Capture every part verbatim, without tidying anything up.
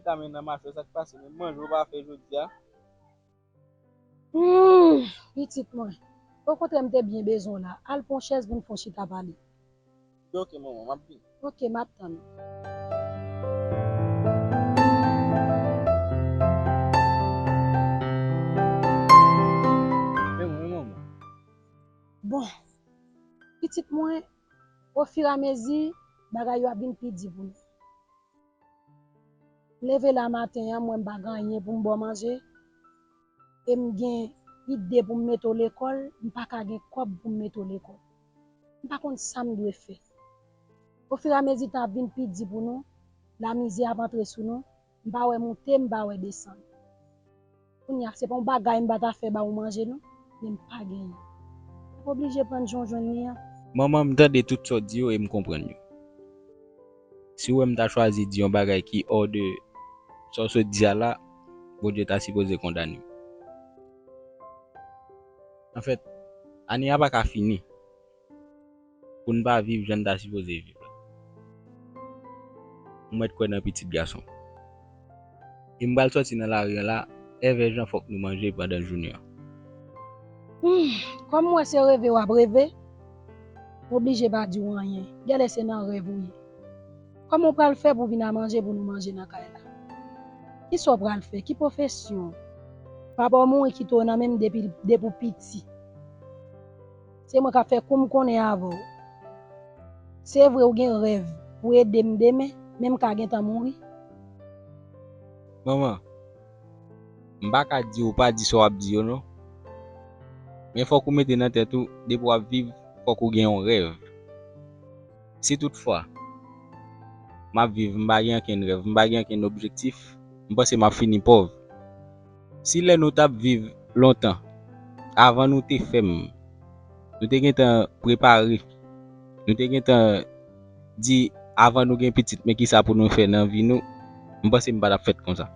Vitamin nan mache, sa k pase? Men manje ou pa fè jodi a. Hmm, pitit mwen. Okontrè, m te byen bezwen w la. Al pran chèz pou n fè yon chita pale. Oke, manman, m ap vini. Oke, m ap tann ou. Men mwen, manman. Bon, pitit mwen, ofiramezi, bagay yo ap vin pi di pou nou. M leve la maten an, m wè m pa gen anyen pou m ba w manje. E m gen ide pou m mete w lekòl, m pa ka gen kòb pou m mete w lekòl. M pa konn sa m dwe fè. Ofiramezi tan ap vin pi di pou nou, lamizè ap antre sou nou, m pa wè moute, m pa wè desann. Kounye a, se pa yon bagay m pa ta fè ba ou manje non, men m pa genyen. M oblije pran jan w jwenn li an. Manman, m tande tout sa w di yo e m konprann yo. Si w wè m ta chwazi di yon bagay ki hors de sa w sot di a la, Bondye ta sipoze kondane m. Anfèt, ane a pa ka fini pou n pa viv jan n ta sipoze viv la. M mèt kwè nan pitit gason. E m pral sòti nan lari an la, èvè jan fòk nou manje pandan jounen an. Hmm, kòm m wè se reve w ap reve, m oblije pa di w anyen. Genlè se nan rèv ou ye. Kòman w pral fè pou vin a manje pou nou manje nan kay la? Kisa w pral fè? Ki pwofesyon w? Papa w mouri kite w nan men m depi, depi w piti. Se mwen k ap fè kou m konnen avè w. Se vre ou gen rèv pou ede m demen, men m ka gentan mouri. Manman, m pa ka di w pa di sa w ap di yo non. Men fòk ou mete nan tèt ou, depi w ap viv, fòk ou gen yon rèv. Si toutfwa m ap viv, m pa gen okenn rèv, m pa gen okenn objektif, m panse m ap fini pòv. Si lè nou t ap viv lontan, avan nou te fè m, nou te gentan prepare, nou te gentan di avan nou gen pitit, men kisa pou nou fè nan vi nou, m panse m pa t ap fèt konsa.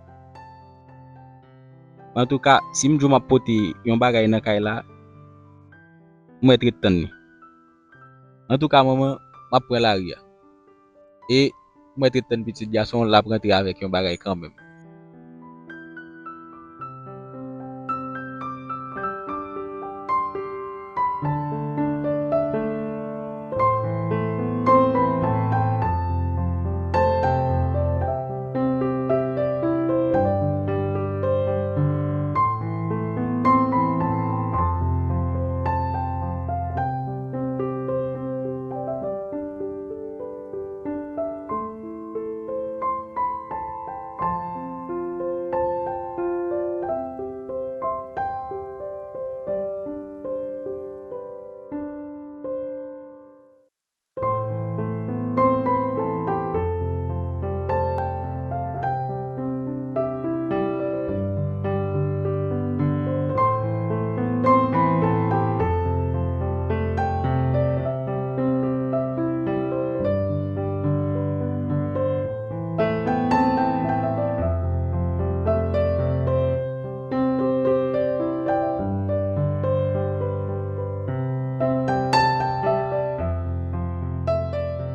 Antouka, si m di w m ap pote yon bagay nan kay la, m mèt ret tann li. Antouka, manman, m ap pran lari a. E m mèt ret tann pitit gason l ap rantre avèk yon bagay kanmenm.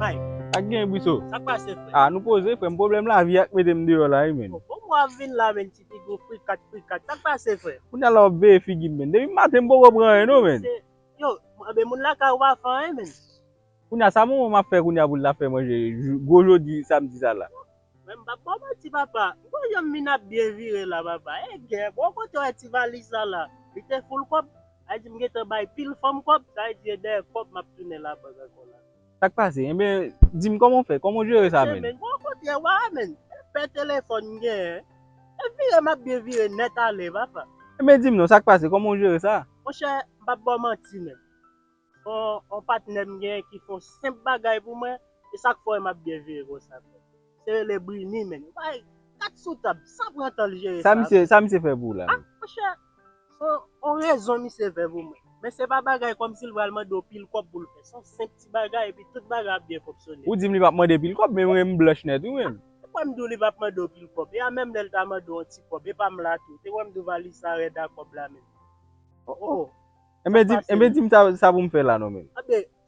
Mike. Sa k gen, Briso? Sa k pase, frè? Ah, nou poze, frè m. Pwoblèm lavi a k mete m deyò la, wi, menn. Bon, bon, mwen ap vin la, menn, ti figi w frikat, frikat. Sa k pase, frè? Kounye a la w ap veye figi m, menn. Depi maten m poko pran anyen, non, menn. Yo, anben, moun lakay ou pa fè anyen, menn. Kounye a, sa manman m ap fè kounye a pou l ta fè manje jou, gwo jodi, samdi sa la? Men m p ap ba w manti, papa. M kwè jan m vin ap byen vire la, papa. E gè, bon, kote w wè ti valiz sa la? Li te full kòb. Sa vle di m gentan bay pil fanm kòb. Sa vle di e dèyè kòb m ap tounen labank ankò la. Sa k pase? Enben, di m kòman w fè? Kòman w jere sa, menn? Enben, bon, kote w a, menn? E pè telefòn m genyen. E vire m ap byen vire nèt ale, papa. Enben, di m non, sa k pase? Kòman w jere sa? Monchè, m p ap ba w manti, menn. On, on patnè m genyen ki fè on senp bagay pou mwen, e sa k fè w wè m ap byen vire konsa, frè. Se rele Brini, menn. Bay kat sou tab, san pran tan l jere sa. Sa misye, sa misye fè pou ou la? Ah, monchè, on, on rezon misye fè pou mwen. Men se pa bagay kòmsi l pral mande w pil kòb pou l fè. Se on senp ti bagay, epi tout bagay ap byen fonksyone. Ou di m li p ap mande pil kòb, men mwen m blanch nèt, wi, menn. Ou kwè m di w li p ap mande w pil kòb? E a menm lè l ta mande w on ti kòb, e pa m la tou. Te wè m di w valiz sa rèd a kòb la, menn. Oh, oh. Enben, di m, enben, di m sa, sa pou m fè la, non, menn. Anben,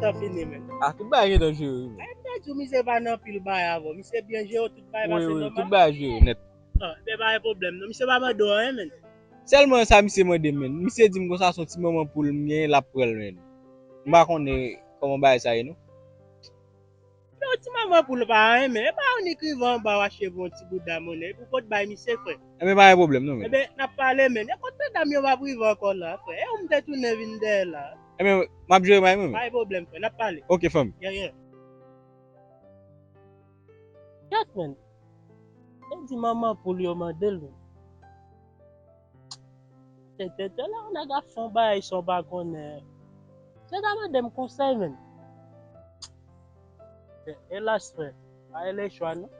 Tan fini, men. Ah, tout bagay gentan jere wi, men. Ay, m te di w, misye pa nan pil bagay avè w. Misye byen jere tout bagay, Wi, pase wi, nòmal. Tout bagay jere nèt. Ah, men pa gen pwoblèm, non. Misye pa mande w anyen, men. Sèlman sa misye mande m, men. Misye di m konsa se yon ti manman poul m gen, l ap pran l, men. M pa konnen kòman bagay sa ye, non. Yon ti manman poul pa anyen, men. E pa yon ni k rive anba w achte pou yon ti bouda monnen. Epi w pot bay misye, frè. Enben, pa gen pwoblèm, non, men. Enben, n ap pale, men. E kot medam yo p ap rive ankò la, frè? E ou m te tounen vin dèyè la. Enben, m ap jere bagay mwen, men. Pa gen pwoblèm, frè. N ap pale. Ok, fanm. Yeah, yeah. Kèt, men. E di manman poul yo mande l, men. Tè, tè, tè, la, nèg ap fè yon bagay sa w pa konnen. Se ta mande m konsèy, men. Elas, frè. Pa gen lechwa, non.